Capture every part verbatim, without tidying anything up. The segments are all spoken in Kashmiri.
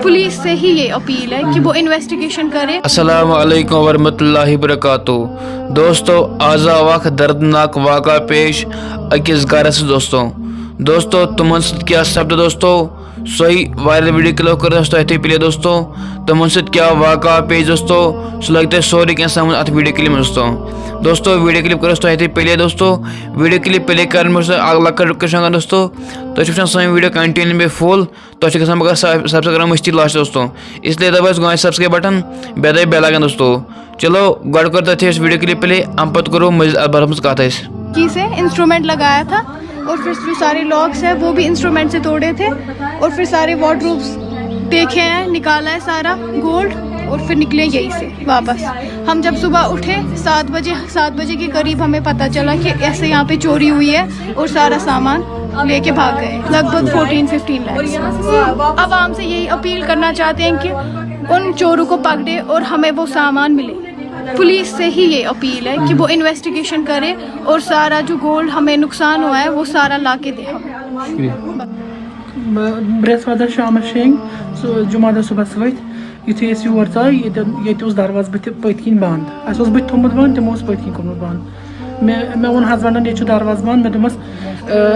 پولیس سے ہی یہ اپیل ہے کہ وہ انویسٹیگیشن کرے۔ السلام علیکم ورحمۃ اللہ وبرکاتہ۔ دوستو، آز آو اکھ دردناک واقعہ پیش أکِس گرس۔ دوستو، دوستو، تِمن سۭتۍ کیٛاہ سپدٕ دوستو، سۄے وایرل ویڈیو کلپ کٔر دوستو اتھے پلے دوستو۔ تِمن سۭتۍ کیٛاہ واقعہ پیش دوستو، سُہ لگہِ تۄہہِ سورُے کینٛہہ سمجھ اتھ ویڈیو کلپ منٛز دوستو۔ دوستو، ویڈیو کلپ کٔر دوستو اتھے پلے دوستو۔ ویڈیو کلپ پلے کرنہٕ برونٛہہ چھُ اکھ لۄکٕٹ رِکویسٹ کران دوستو، تُہۍ چھِو وٕچھان سٲنۍ ویڈیو کنٹینیو بیٚیہِ فُل، تۄہہِ چھِ گژھان مگر سب-، سبسکرایب مٔشتٕے لاسٹ دوستو، اس لیے دبٲیِو گۄڈٕ سبسکرایب بٹن، بیٚیہِ دبٲیِو بیل آیکن دوستو۔ چلو، گۄڈٕ کٔر تۄہہِ أسۍ ویڈیو کلپ پلے، امہِ پتہٕ کرو مزید اتھ بارس منٛز کتھ أسۍ۔ کی سے انسٹرومنٹ لگایا تھا اور پھر جو سارے لاکس ہیں وہ بھی انسٹرومنٹ سے توڑے تھے اور پھر سارے وارڈروبس دیکھے ہیں، نکالا ہے سارا گولڈ اور پھر نکلے یہیں سے واپس۔ ہم جب صبح اٹھے سات بجے، سات بجے کے قریب ہمیں پتہ چلا کہ ایسے یہاں پہ چوری ہوئی ہے اور سارا سامان لے کے بھاگ گئے، لگ بھگ فورٹین ففٹین لیکس۔ عوام سے یہی اپیل کرنا چاہتے ہیں کہ ان چوروں کو پکڑے اور ہمیں وہ سامان ملے۔ پولیس سے ہی یہ اپیل ہے کہ وہ انویسٹیگیشن کرے اور سارا جو گولڈ ہمیں نقصان ہوا ہے وہ سارا لا کے دے ہمیں۔ برٛٮ۪سوارِ دۄہ شامَس شیٚنۍ، سُہ جمعہ دۄہ صُبحَس ؤتھۍ۔ یُتھُے أسۍ یور ژاے، ییٚتٮ۪ن، ییٚتہِ اوس دروازٕ بٕتھِ پٔتۍ کِنۍ بنٛد۔ اَسہِ اوس بٕتھِ تھوٚمُت بنٛد، تِمو اوس پٔتۍ کِنۍ کوٚرمُت بنٛد۔ مےٚ، مےٚ ووٚن ہسبنٛڈَن، ییٚتہِ چھُ دروازٕ بنٛد۔ مےٚ دوٚپمَس،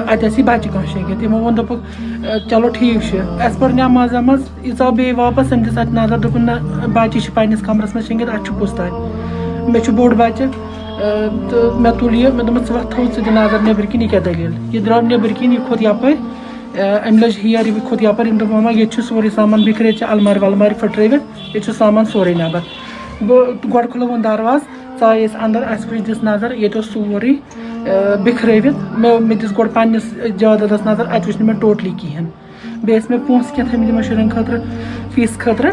"اَتہِ آسہِ یہِ بَچہِ کانٛہہ شیٚنٛگِتھ۔" تِمو ووٚن، دوٚپُکھ، "چلو ٹھیٖک چھُ۔" اَسہِ پٔر نٮ۪ماز وٮ۪ماز، یہِ ژاو بیٚیہِ واپَس، أمۍ دِژ اَتہِ نظر، دوٚپُن، "نہ، بَچہِ چھِ پنٛنِس کَمرَس منٛز شیٚنٛگِتھ، اَتہِ چھُ پوٚز تام۔ مےٚ چھُ بوٚڑ بَچہِ۔" تہٕ مےٚ تُل یہِ، مےٚ دوٚپمَس، "ژٕ وۄتھ، تھوٚو ژٕ تہِ نظر نیٚبٕرۍ کِنۍ، یہِ کیٛاہ دٔلیٖل؟" یہِ درٛاو نیٚبٕرۍ کِنۍ، یہِ کھوٚت یَپٲرۍ۔ أمۍ لٔج ہیٚر، یہِ کھوٚت یَپٲرۍ۔ أمۍ دوٚپ، "ماما، ییٚتہِ چھُ سورُے سامان بِکھرٲوِتھ، چھِ المارِ ولمارِ پھٕٹرٲوِتھ، ییٚتہِ چھُ سامان سورُے نٮ۪بر۔" بہٕ گۄڈٕ کھُلووُن دروازٕ، ژاے أسۍ اندر، اَسہِ وٕچھ، دِژ نظر، ییٚتہِ اوس سورُے، آ، بِکھرٲوِتھ۔ مےٚ، مےٚ دِژ گۄڈٕ پننِس جادادس نظر، اَتہِ وٕچھ نہٕ مےٚ ٹوٹلی کِہیٖنۍ۔ بیٚیہِ ٲسۍ مےٚ پونٛسہٕ کینٛہہ تھٲمٕتۍ یِمن شُرٮ۪ن خٲطرٕ، فیٖس خٲطرٕ،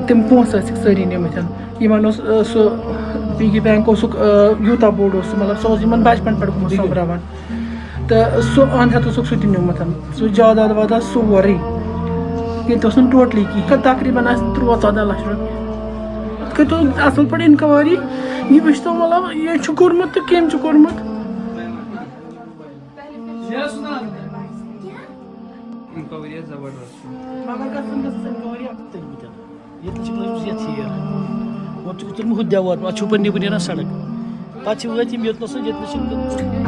تِم پونٛسہٕ ٲسِکھ سٲری نِمٕتۍ۔ یِمن اوس، آ، سُہ پِگی بینک اوسُکھ، آ، یوٗتاہ بوٚڑ اوس سُہ، مطلب، سُہ اوس یِمن بچپن پٮ۪ٹھ گوٚمُت سۄمبراوان۔ تہٕ سُہ اَنٛد ہٮ۪تھ اوسُکھ سُہ تہِ نیوٗمُت، سُہ جاداد واداد سورُے۔ ییٚتہِ اوس نہٕ ٹوٹلی کِہیٖنۍ، تقریٖباً آسہِ تُرٛواہ ژۄداہ لَچھ رۄپیہِ۔ کٔرۍ تو اَصٕل پٲٹھۍ اِنکوایری، یہِ وٕچھ تو، مطلب، یہِ چھُ کوٚرمُت تہٕ کٔمۍ چھُ کوٚرمُت۔ اِنکوایری ٲس زبردست۔ مگر گژھُن گٔژھ اِنکوایری اَکھ تٔتھۍ منٛز۔ ییٚتہِ چھِ لٔجمٕژ یَتھ ہیٖر۔ گۄڈٕ چھُکھ تُلمُت ہُتھ دیوار، اَتھ چھُو پَنٕنہِ بُنیٛادَن سڑک۔ پَتہٕ چھِ وٲتۍ یِم یوٚتنَس، ییٚتنَس چھِ یِم۔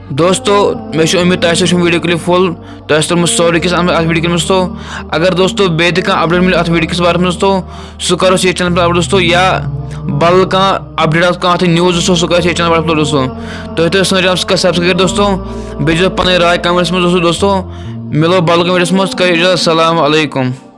دوستو، مےٚ چھِ اُمید تۄہہِ آسیو وٕچھمُت ویڈیو کلپ فُل۔ تۄہہِ آسہِ توٚرمُت سورُے کِس اَتھ ویڈیو کلپ منٛز دوستو۔ اگر دوستو بیٚیہِ تہِ کانٛہہ اپڈیٹ مِلہِ اَتھ ویڈیو کِس بارَس منٛز دوستو، سُہ کَرو أسۍ ییٚتھۍ چینل پٮ۪ٹھ اپڈیٹ دوستو، یا بدل کانٛہہ اپڈیٹ آسہِ، کانٛہہ تہِ نیوز دوستو، سُہ کَرو أسۍ ییٚتھۍ چینل پٮ۪ٹھ اپلوڈ دوستو۔ تُہۍ تھٲیِو سٲنۍ چینل سبسکرایب کٔرِتھ دوستو، بیٚیہِ دِیِو پَنٕنۍ راے کمنٹس منٛز دوستو۔ دوستو، مِلو بدل کانٛہہ ویڈیوَس منٛز، کٔرِو اِجازت، السلام علیکم۔